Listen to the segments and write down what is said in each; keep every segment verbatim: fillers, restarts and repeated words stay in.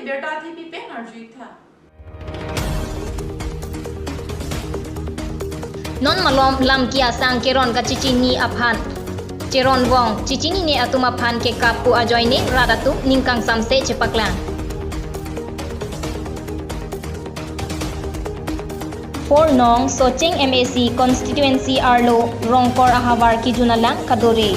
Birta Thepi pen arju-ik tha. Non malom lamki asang keron kachechini aphan cheron vong chechinine atum aphan kekap pu ajoine rat atum ning kangsamse chepaklang. Four nong Socheng M A C constituency arlo Rongkor ahavar kijun alang kadore.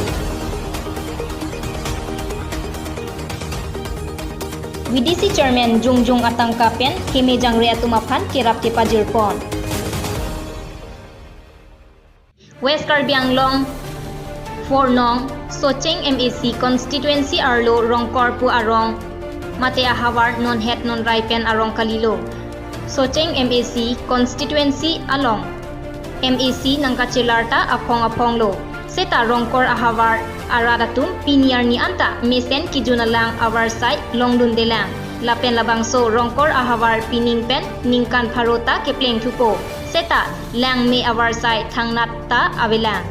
V D C chairman jongjong atangka pen heme jangre atum aphan kerap kepajirpon. West Karbi Anglong, four nong Socheng M A C constituency arlo Rongkor pu arong mate ahavar non het non rai pen arong kalilo. Socheng M A C constituency along M A C nangkachelar ta aphong aphong lo. Seta Rongkor ahavar arat atum pini arni anta mesen kijun alang avarsai longdundelang. Lapen labangso Rongkor ahavar pining pen ningkan pharo ta kepleng thupo. Seta langme avarsai thangnat ta avelang.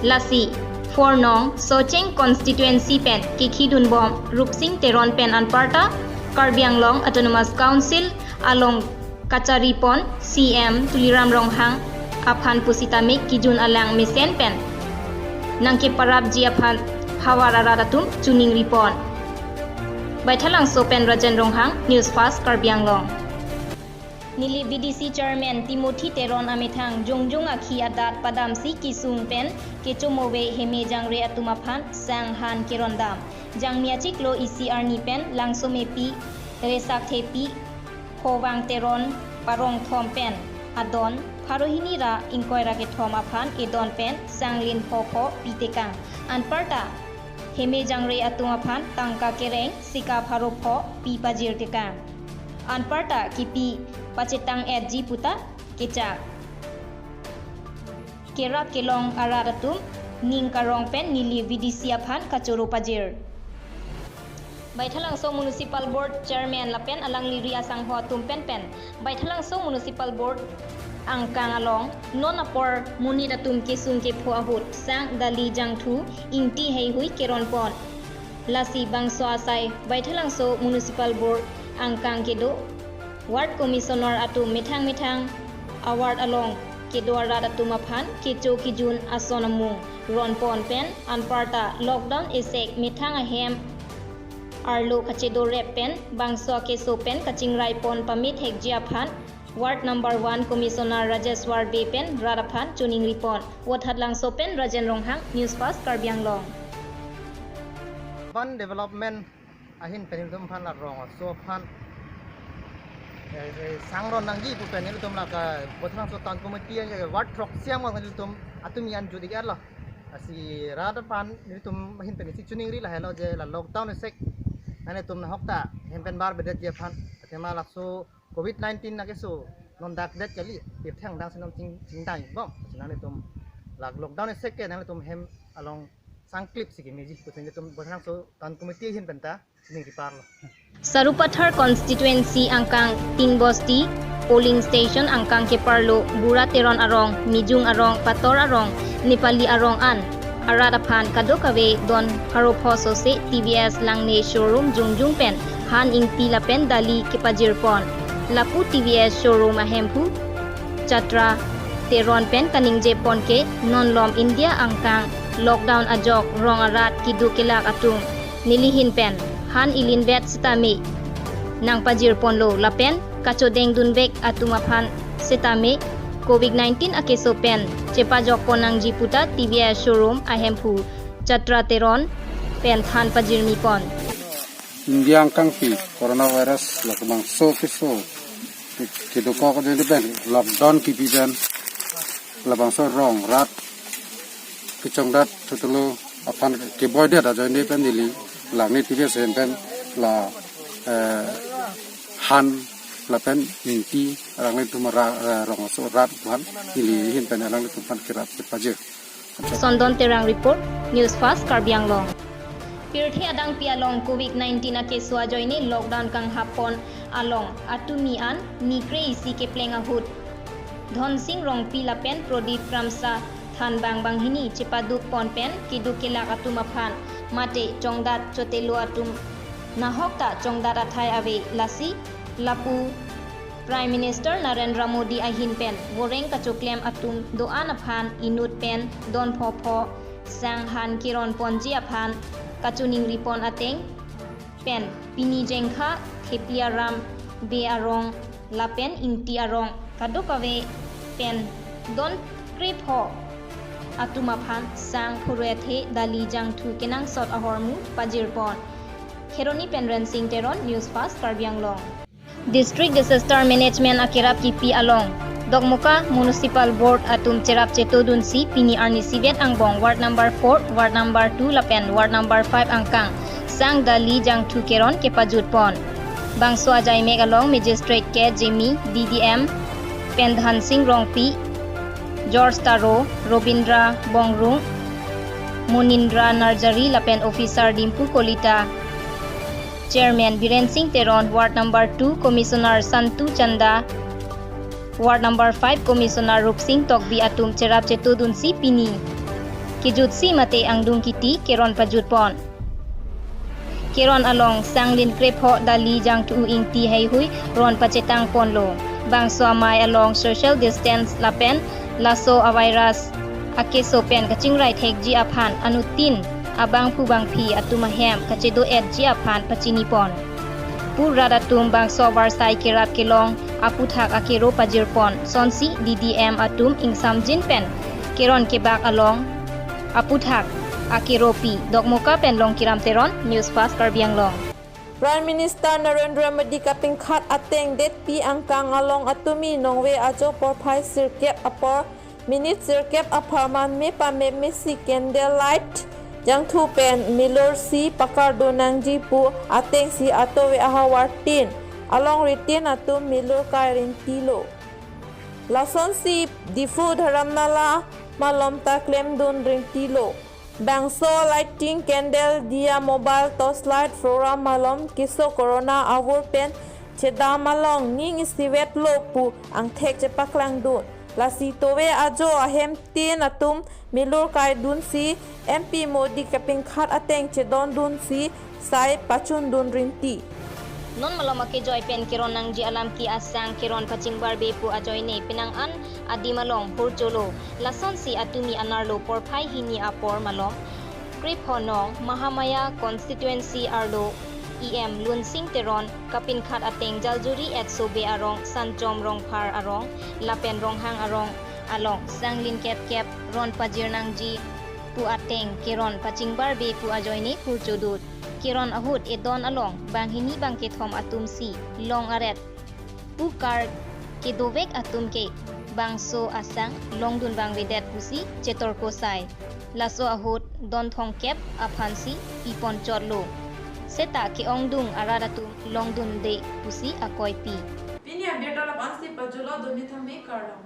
Lasi, four nong Socheng constituency pen kekhidunbom Rupsing Teron pen anparta Karbi Anglong Autonomous Council along kacharipon C M Tuliram Ronghang aphan pusitame kijun alang mesen pen nangkeparapji aphan havar arat atum choningripon. Baithalangso pen Rajen Ronghang, News Fast Karbi Anglong. Neli V D C chairman Timothy Teron amethang jongjong akhi adat padamsi kesung pen kechomove heme jangre atum aphan sang han kerondam. Jangmi achiklo isi arni pen Langsomepi, Resak Thepi, Khovang Teron, Parong Thom pen adon pharo hini ra ingkoi ra kethom aphan edon pen sanglin pho pho pitekang. Anparta heme jangre atum aphan tangka kereng sika pharo pho pi pajirtekang. Anparta kipi pachetang etji puta kechak. Kerap kelong arat atum ning karong pen neli V D C aphan kachoro pajir. Baithalangso Municipal Board Chairman lapen alangli ri asangho atum pen pen Baithalangso Municipal Board angkang along non apor monit atum kesung kepho ahut sang dali jangthu ingti heihui keronpon. Lasi bangso asai Baithalangso Municipal Board angkang kedo Ward Commissioner atum methang methang award along kedo arat atum aphan kecho kijun ason amung ronpon pen anparta lockdown esek methang ahem arlo kachedo rep pen bangso akeso pen kachingraipon pamethekji aphan Ward number one Commissioner Rajeshwar Bey pen rat aphan choningripon. Vothatlangso pen Rajen Ronghang, News Fast Karbi Anglong. Urban development ahin pen ilitum aphan la rong aso aphan, eh, eh, sangron nangji pu pen ilitum la ka Baithalangso Town Committee, eh, ward throksi angbong ilitum atum ian judi arlo. Lasi rat aphan ilitum ahin pen isi choningri lahelo je la lockdown esek nanglitum nahok ta hem pen barbedetji aphan. Athema laso covid nineteen akeso non dakdet kali, pirthe angdangsi non ching, chingdang bom. Lasi nanglitum la lockdown esek ke nanglitum hem along sangklipsi kemeji pusi ilitum Baithalangso Town Committee ahin pen ta ningri parlo. Sarupathar constituency angkang Tingbosti polling station angkang keparlo Bura Teron arong, Mijung arong, Pator arong, Nepali arong an arat aphan kadokave don pharo pho sose T V S Langne showroom jongjong pen han ingti lapen dali kepajirpon. Lapu T V S showroom ahemphu Chatra Teron pen kaningjepon ke non lom India angkang lockdown ajok rong arat keduk kelak atum nelihin pen han ilinvet setame nangpajirponlo lapen kachodengdunvek atum aphan setame covid nineteen akeso pen chepajokpon nangji puta T V S showroom ahemphu Chatra Teron pen than pajirmipon. India angkangpi coronavirus labangso keso kedokok ajoine pen lockdown kipi pen labangso rong rat kechongdat chotolo aphan keboidet ajoine pen neli Langne T V S ahin pen la, eh, han lapen ingti alanglitum ra-, eh, rong aso rat aphan neli ahin pen alanglitum aphan kerap kepajir. Sondon Terang report, News Fast Karbi Anglong. Pirthe adangpi along covid nineteen akeso ajoine lockdown kanghappon along atumi an mikre isi kepleng ahut Dhonsing Rongpi lapen Prodip Kramsa thanbang banghini chepadukpon pen keduk kelak atum aphan mate chongdat chotelo atum nahok ta chongdat athai ave. Lasi lapu Prime Minister Narendra Modi ahin pen voreng kachoklem atum do-an aphan inut pen don phopho sang han keron ponji aphan kachiningri pon ateng pen pini Jengkha, Thepi aram, Bey arong lapen Ingti arong kadokave pen don krepho atum aphan sang phurui athe dali jangthu kenangsot ahormu pajir pon. Kheroni pen Rensing Teron, News Fast Karbi Anglong. District Disaster Management akerap kipi along Dokmoka Municipal Board atum cherap chetodunsi pini arni sibet angbong Ward number four, Ward number two lapen Ward number five angkang sang dali jangthu keron kepajut pon. Bangso ajaimek along Magistrate K Jemi, D D M Pendhan Singh Rongpi, George Taro, Robindra Bongrung, Monindra Narjari lapen Officer Dimpu Kolita, Chairman Biren Singh Teron, Ward number two Commissioner Santu Chanda, Ward number five Commissioner Rupsing Tokbi atum cherap chetodunsi pini kejutsi mate angdung kiti keron pajut pon. Keron along sang lin krepho dali jangthu ingti heihui ron pachetang ponlo. Bangso amei along social distance lapen laso a virus akeso pen kachingrai thekji aphan anuttin abangphu bangphi atum ahem kachedo-etji aphan pachini pon. Pu rat atum bangso varsai kerap kelong aputhak akero pajir pon sonsi D D M atum ingsamjin pen keron kebak along aputhak akeropi. Dokmoka pen Longkiram Teron, News Fast Karbi Anglong. Prime Minister Narendra Modi kapingkhat ateng detpi angkang along atumi nongve ajo porphai sirkep apor minute sirkep apharman me pame mesi candle light jangthu pen milur si pakardun nangji pu atengsi atove ahavar tin along ritin atum milur kai ringtilo. Lasonsi Diphu Dharamnala malom ta klemdun ringtilo. Bangso lighting candle, diya, mobile, torchlight, program malom keso corona avur pen chedam along ning isivet lo pu angthek chepaklangdun. Lasi tove ajo ahem tin atum milur kaidunsi M P Modi kapingkhat ateng chedondunsi sai pachundun ringti. Non malom akejoi pen keron nangji alam ke asang keron pachingbarbe pu ajoine penang an adim along hurcholo. Lasonsi atumi anerlo porphai hini apor malom krepho nong Mahamaya constituency arlo E M Lunsing Teron kapingkhat ateng Jaljuri Etso Bey arong, Sanchom Rongphar arong lapen Ronghang arong along sang lin kepkep ron pajir nangji pu ateng keron pachingbarbe pu ajoine hurchodut. Keron ahut edon along banghini bangkethom atumsi long aret pu kar kedovek atum ke bangso asang longdun vangvedet pusi chetorko sai. Laso ahut don thomkep aphansi pipon chotlo. Seta ke-ongdung arat atum longdunde pusi akoipi. Pini abirta la-ansi pajulo, doni thame kardom.